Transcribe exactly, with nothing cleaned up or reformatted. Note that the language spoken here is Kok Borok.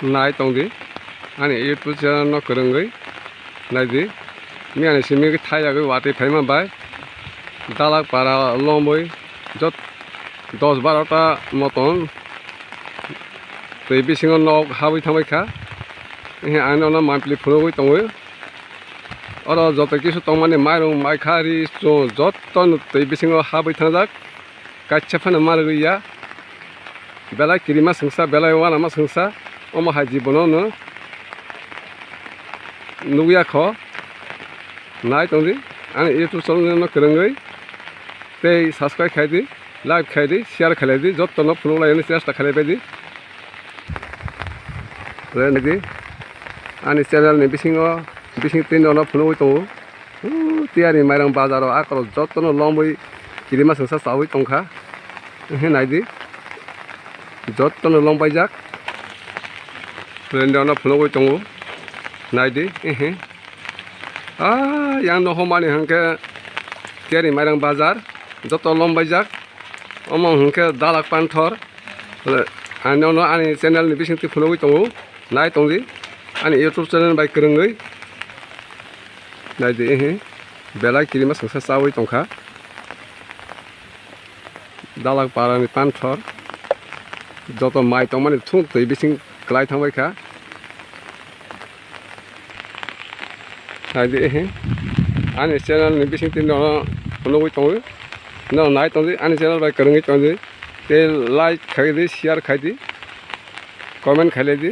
Nai tongdi ani YouTube channel no kwrwngwi naidi. Miyani simi khe thayagwi watwi phaima bai dalak para lomwi jot dos baro ta moton twi bisingo nok habwi thangbai kha. Ang nono mampli phunugwi tongwi. Oro joto kisu tongmani mairung, maikha, ri, chwng jotono twi bisingo habwi thangjak. Kaisa phano ma rwgwi ya. Belai kirima swngsa, belai uanama swngsa. Omo hai jibono no nugya kho. Nai tongdi ani YouTube channel no kwrwngwi tei subscribe khai di. Like khai di, share khailai di, jotto no phunuk lai ani chesta khailai bai di. Re nai di, ani channel ni bisingo, bising twi no phunugwi tongo. Tiyari mairang bazar o akorok jotto no lomwi kirima swngsa chawi tongkha. Ehe nai di, jotto no lombaijak. Re no phunugwi tongo, nai di, ehe. Ah, yang no homani hwnkhe tiyari mairang bazar, jotto lombaijak. Omo hwnkhe dalak panthor. Ani nono ani channel ni bisingtwi phunugwi tongo. Nai tongdi ani YouTube channel bai kwrwngwi. Naidi, ehe, belai kirima swngsa chawi tongkha. Dalak para ni panthor. Joto mai tongmani thung twi bising kwlai thangbai kha. Naidi, ehe. Ani channel ni bisingtwi nono phunugwi tongo. Nono nai tongdi, ani channel bai kwrwngwi tongdi. Tei like khai di, share khai di, comment khailai di.